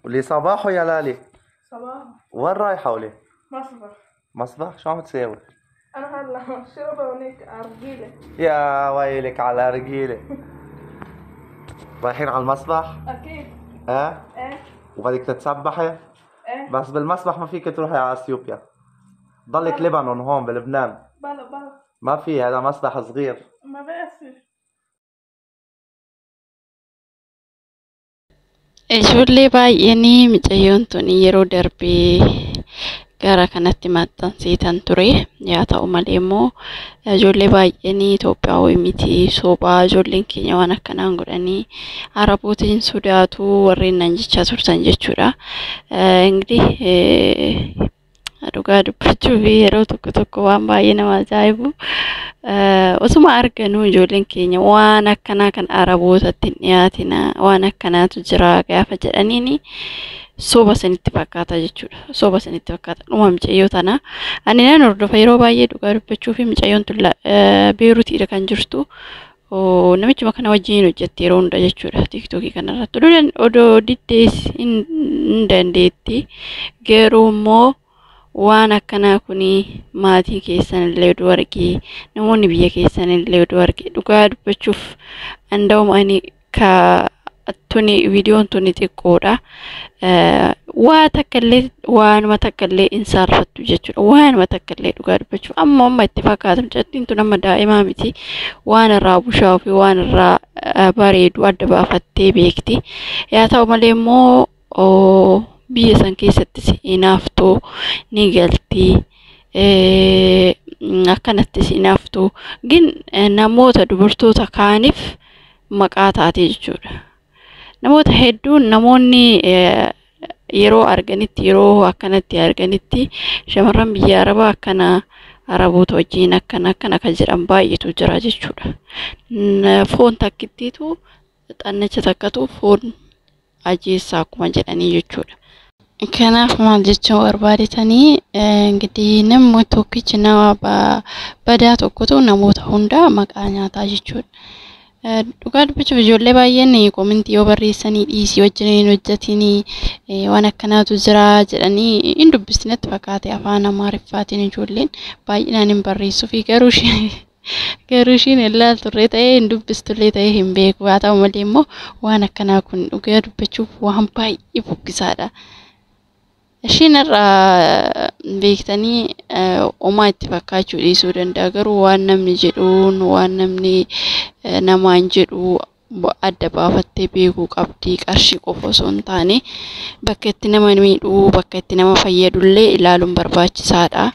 ولي صباحو يا لالي. صباح. وين رايحة ولي؟ مصبح. مصبح؟ شو عم تساوي؟ أنا هلا شربة هونيك أرجيلة. يا ويلك على رجيلة. رايحين على المسبح؟ أكيد. اه؟ إيه. وبدك تتسبحي؟ إيه. بس بالمسبح ما فيك تروحي على اثيوبيا. ضلك لبنان هون بلبنان. بلا بلا. ما في، هذا مسبح صغير. ما بأثر. Ijoollee baay'een mucayyoon tun yeroo darbee gara kanatti maxxansiitan ture. Yaa ta'u malee immoo ijoollee baay'een Itoophiyaawii miti sobaa ijoolleen keenya waan akkanaan godhanii Arabootiin sodaatu warreen nan jechaa turtan jechuudha. Ingidihi dhugaa dubbachuuf yeroo tokko tokko waan baay'ee nama ajaa'ibu osuma arganuu ijoolleen keenya waan akkanaa kan Arabootatti hin dhiyaatina waan akkanaatu jira gaafa jedhaniini soba sanitti fakkaata jechuudha. Soba sanitti fakkaata. Dhuma mucayyoo tana ani nan hordofa yeroo baay'ee dhugaa dubbachuu fi mucayyoon tun Beerutiidha kan jirtu. Namichuma kana wajjin hojjetti yeroo hunda jechuudha tiiktookii kanarratti. Odoo diddees hin dandeetti. Garuu immoo waan akkanaa kuni maatii keessan illee oduu argee namoonni biyya keessan illee oduu argee dhugaa dubbachuuf anda'uma ani ka tuni viidiyoon tuni xiqqoodha. Waa takka illee waanuma takka illee hin saalfattu jechuudha. Waanuma takka illee dhugaa dubbachuuf amma amma itti fakkaata mucattiin tun amma daa'imaa miti waan irraa bushaa'uu fi waan irraa bareedu adda baafattee beekti. Yaa ta'u malee immoo biyya san keessattis hinaaftuu ni galti. Akkanattis hinaaftuu gin namoota dubartoota kaaniif maqaa taate jechuudha. Namoota hedduun namoonni yeroo arganitti yeroo akkanatti arganitti shamarran biyya Arabaa akkana Araboota wajjin akkana akkana kan jedhan baay'eetu jira jechuudha. Foon takkittiitu xannacha takkatu foon ajeessaa akkuma jedhanii jechuudha. Kanaaf maal jechuun barbaadetanii ingidihi namni tokkichi nama badaa tokkotu namoota hunda maqaa nyaataa jechuudha. Dhugaa dubbachuuf ijoollee baay'een koomentii yoo barreessanii dhiisii wajjin hin hojjetinii waan akkanaatu jira jedhanii hin dubbisni natti fakkaate afaan Amaariffaatiin ijoolleen baay'inaan hin barreessuu fi garuu ishiin hin ilaalturree ta'ee hin dubbistullee ta'ee hin beeku. Haa ta'u malee immoo waan akkanaa kun dhugaa dubbachuuf waan baay'ee fokkisaadha. Ishiin irraa beektanii homaa itti fakkaachuu dhiisuu danda'a. Garuu waan namni jedhuun waan namni namaan jedhu adda baafattee beekuu qabdi. Qarshii qofa osoo hin taane bakka itti nama miidhuu bakka itti nama fayyadullee ilaaluun barbaachisaadha.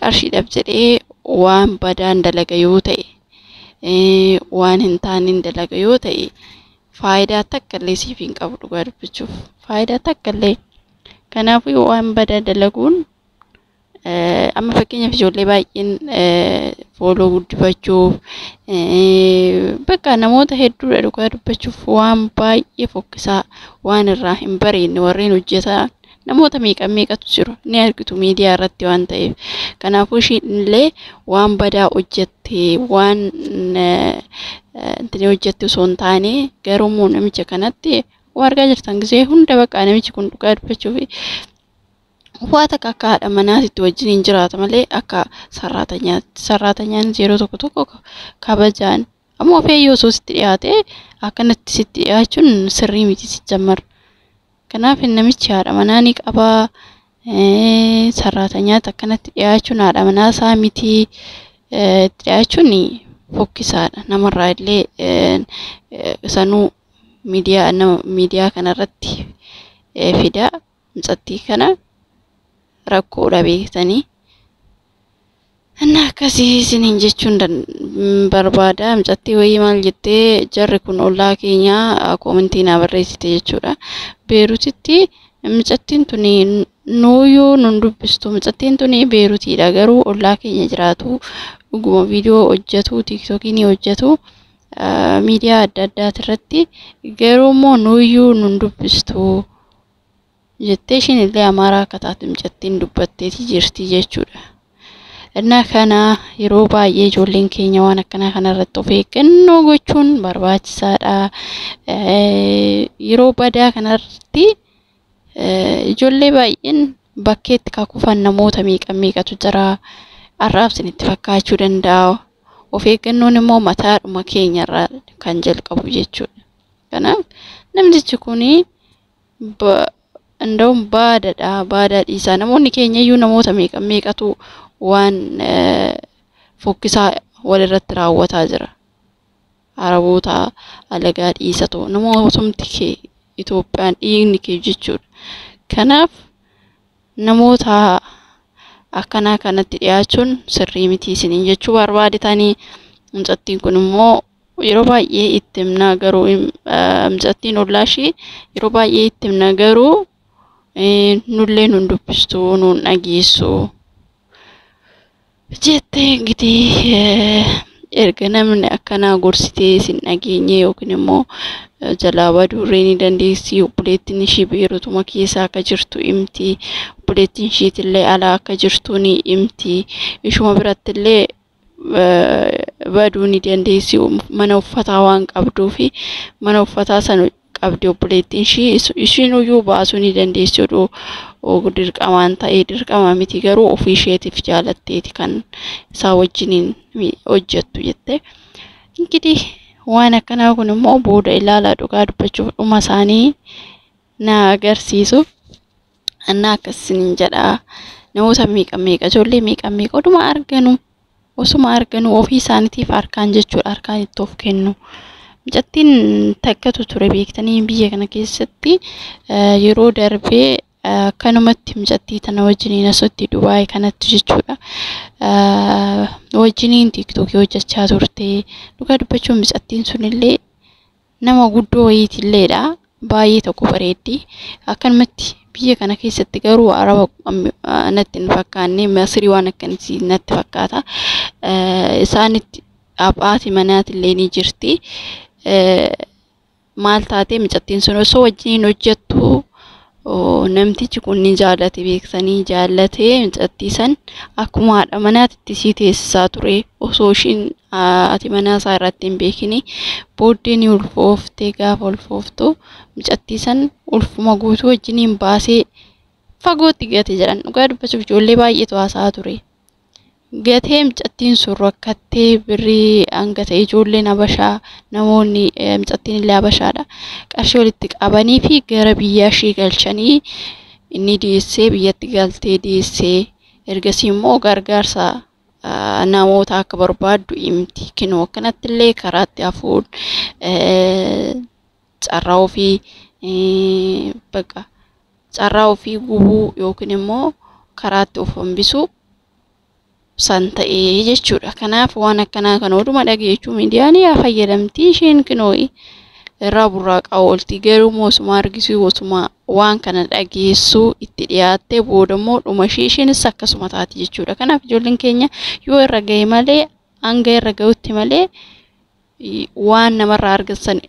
Qarshiidhaaf jedhee waan badaan dalaga yoo ta'e waan hin taaneen dalaga yoo ta'e faayidaa takka illee siif hin qabu dhugaa dubbachuuf. Faayidaa takka illee. Kanaafuu waan badaa dalaguun amma fakkeenyaaf ijoollee baay'een fooloo guddifachuuf bakka namoota hedduudha dhugaa dubbachuuf waan baay'ee fokkisaa waan irraa hin bareedne warreen hojjetan namoota meeqa meeqatu jiru ni argitu miidiyaa irratti waan ta'eef. Kanaafuu ishiin illee waan badaa hojjette waan hojjette osoo hin taane garuu immoo namicha kanatti waan argaa jirtan gisee hunda bakka namichi kun dhugaa dubbachuuf waa takka akka haadha manaatitti wajjin hin jiraata malee akka sarraatanyaatti. Sarraatanyaanis yeroo tokko tokko kabajaan ammoo ofii osoo sitti dhiyaate akkanatti sitti dhiyaachuun sirrii miti si jammar. Kanaaf namichi haadha manaa ni qabaa. Sarraatanyaatti akkanatti dhiyaachuun haadha manaa isaa miti itti dhiyaachuun fokkisaadha. Namarraa illee sanuu miidiyaa kanarratti fida mucattii kana rakkoodha beektanii. Inni akkasii isiniin jechuun barbaada. Mucattii wayii maal jettee jarri kun ollaa keenyaa koomentii naa barreessite jechuudha. Beerutitti mucattiin tuni nuuyyuu nun dubbistu. Mucattiin tuni Beerutiidha garuu ollaa keenya jiraatu dhuguma viidiyoo hojjetu tiiktookii ni hojjetu. Miidiyaa adda addaati irratti garuu immoo nuuyyuu nun dubbistu jettee ishiin illee Amaaraa akka taate mucattiin dubbatteeti jirti jechuudha. Innaa kana yeroo baay'ee ijoolleen keenya waan akkanaa kanarratti of eeggannoo gochuun barbaachisaadha. Yeroo badaa kanarratti Ijoollee baay'een bakkeetti kakufan namoota meeqa meeqatu jira. Arraabsin isinitti fakkaachuu danda'a. Of eeggannoon immoo mataadhuma keenyarraa kan jalqabu jechuudha. Kanaaf namtichi kuni እንደውም baadaadha baadaa dhiisaa namoonni keenya iyyuu namoota meeqa meeqatu waan fokkisaa walirratti raawwataa jira. Araboota alagaa dhiisatu namootumti kee Itoophiyaan dhiigni kee jechuudha. Kanaaf namoota akkanaa kanatti dhiyaachuun sirrii miti isiniin jechuu barbaadetanii mucattiin kun immoo yeroo baay'ee itti himna garuu mucattiin ollaa ishee yeroo baay'ee itti himna garuu nullee nun dubbistu nun dhageessu jettee እንግዲህ erga namni akkanaa gorsitee isin dhageenye yookiin immoo jalaa baduurree ni dandeessi. Obboleettiin ishii Beerutuma keessa akka jirtu himti. Obboleettiin ishiitillee alaa akka jirtu ni himti. Ishuma birattillee baduu ni dandeessi. Mana uffataa waan qabduufi mana uffataa sana qabdi obboleettiin ishii. Ishiin iyyuu baasuu ni dandeessi oduu dirqamaan ta'ee dirqama miti garuu ofii isheetiif jaalatteeti kan isaa wajjiniin hojjettu jette. እንግዲህ waan akkanaa kun immoo booda ilaalaa dhugaa dubbachuuf dhuma isaanii na agarsiisu. Annaa akkasiniin jedha. Namoota meeqa meeqa ijoollee meeqa meeqa oduma arganu osuma arganu ofii isaaniitiif harkaan jechuudha harkaan itti of kennu. Mucattiin takkatu ture beektanii biyya kana keessatti yeroo darbee akkanumatti mucattii tana wajjiniin asitti Dubaay kanatti jechuudha. Wajjiniin tiiktookii hojjechaa turte. Dhugaa dubbachuun mucattiin sunillee nama guddoo wayiitilleedha. Baay'ee tokko bareeddi. Akkanumatti biyya kana keessatti garuu araba natti hin fakkaanne Masirii waan akkasii natti fakkaata. Isaanitti haati manaatillee ni jirti. Maal taatee mucattiin sun osoo wajjiniin hojjettu namtichi kun ni jaallate beeksanii jaallatee mucattii san akkuma haadha manaatitti isii teessisaa ture osoo ishiin haati manaa isaa irratti hin beekini booddee ni ulfooftee gaafa ulfooftu mucattii san ulfuma guutuu wajjiniin baasee fagootti gate jedhan dhugaa dubbachuuf ijoollee baay'eetu haasa'aa ture. Gatee mucattiin sun rakkattee birrii hanga ta'e ijoolleen Habashaa namoonni mucattiin illee Habashaadha. Qarshii walitti qabanii fi gara biyya ishee galchanii inni deessee biyyatti galtee deessee ergasii immoo gargaarsa namoota akka barbaaddu himti. Kinoo akkanatti illee karaatti hafuun carraa ofii bakka carraa ofii gubuu yookiin immoo karaatti of hambisuu san ta'ee jechuudha. Kanaaf waan akkanaa kana oduma dhageechuu miidiyaan yaa fayyadamti isheen kinoo irraa burraaqaa oolti garuu osuma argisuu osuma waan kana dhageessuu itti dhiyaattee booda immoo dhuma ishee isheenis akkasuma taati jechuudha. Kanaaf ijoolleen keenya yoo irra ga'e malee hanga irra ga'utti malee waan namarraa argatan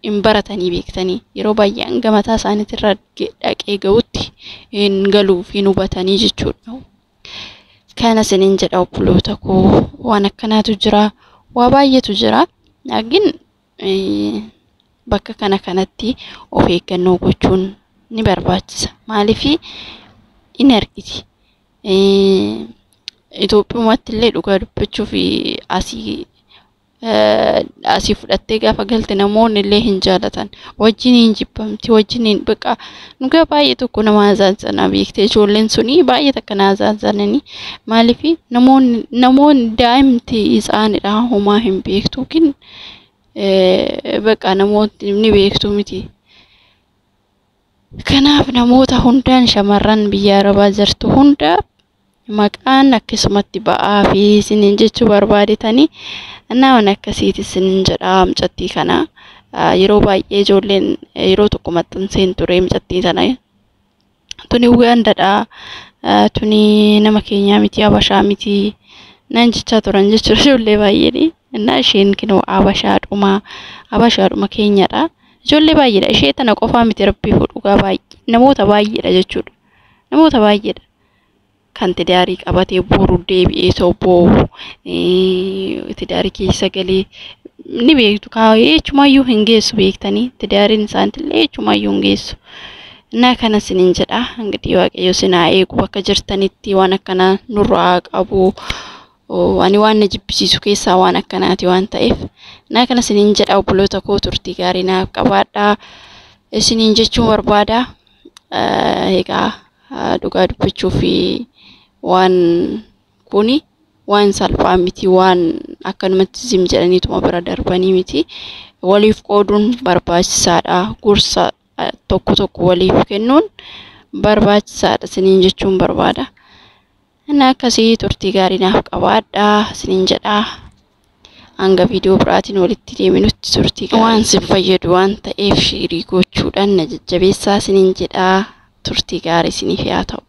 hin baratanii beektanii yeroo baay'ee hanga mataa isaaniitirra dhaqee ga'utti hin galuuf hin hubatanii jechuudha. Kana isiniin jedha obboloota koo waan akkanaatu jira waa baay'eetu jira. Laakiin bakka kana kanatti of eeggannoo gochuun ni barbaachisa. Maaliif in argiti. Itoophiyumatti illee dhugaa dubbachuuf asii fudhattee gaafa galte namoonni illee hin jaalatan. Wajjiniin jibbamti wajjiniin baqa dhugaa baay'ee tokko nama azaanzana beektee ijoolleen suni baay'ee takka na azaanzananii maaliif namoonni daa'imti isaanidha homaa hin beektu kin baqa namoonni ni beektu miti. Kanaaf namoota hundaan shamarran biyya Arabaa jirtu hunda maqaan akkasumatti ba'aa fi isiniin jechuu barbaadetanii waan akkasiiti isiniin jedha mucattii kana. Yeroo baay'ee ijoolleen yeroo tokko maxxanseen ture mucattii tana. Tuni Ugaandaadha. Tuni nama keenyaa miti Habashaa miti naan jechaa turan jechuudha ijoollee baay'een. Innaa isheen kinoo Habashaadhuma keenyadha. Ijoollee baay'eedha. Ishee tana qofaa miti rabbii dhugaa baay'ee namoota baay'eedha jechuudha. Namoota baay'eedha. Kan tidaarii qabatee boru deebi'ee sobboo tidaarii keessa galee ni beektu. Eechumayyuu hin geessu beektanii tidaariin isaaniillee eechumayyuu hin geessu. Innaa kana isiniin jedha. Ingidihi Waaqayyo isin haa eegu bakka jirtanitti waan akkanaa nurraa haa qabu. Ani waan na jibbisiisu keessaa waan akkanaati waan ta'eef. Innaa kana isiniin jedha obboloota koo, turtii gaarii naaf qabaadhaa isiniin jechuun barbaada. Egaa dhugaa dubbachuu fi waan kuni waan salphaa miti, waan akkanumatti zim jedhaniituma bira darbanii miti. Waliif qooduun barbaachisaadha. Gorsa tokko tokko waliif kennuun barbaachisaadha isiniin jechuun barbaada. Inni akkasii turtii gaarii naaf qabaadhaa isiniin jedha. Hanga viidiyoo biraatiin walitti deebinutti turtii gaarii. Waan isin fayyadu waan ta'eef sheerii gochuudhaan na jajjabeessaa isiniin jedha. Turtii gaarii isiniif haa ta'u.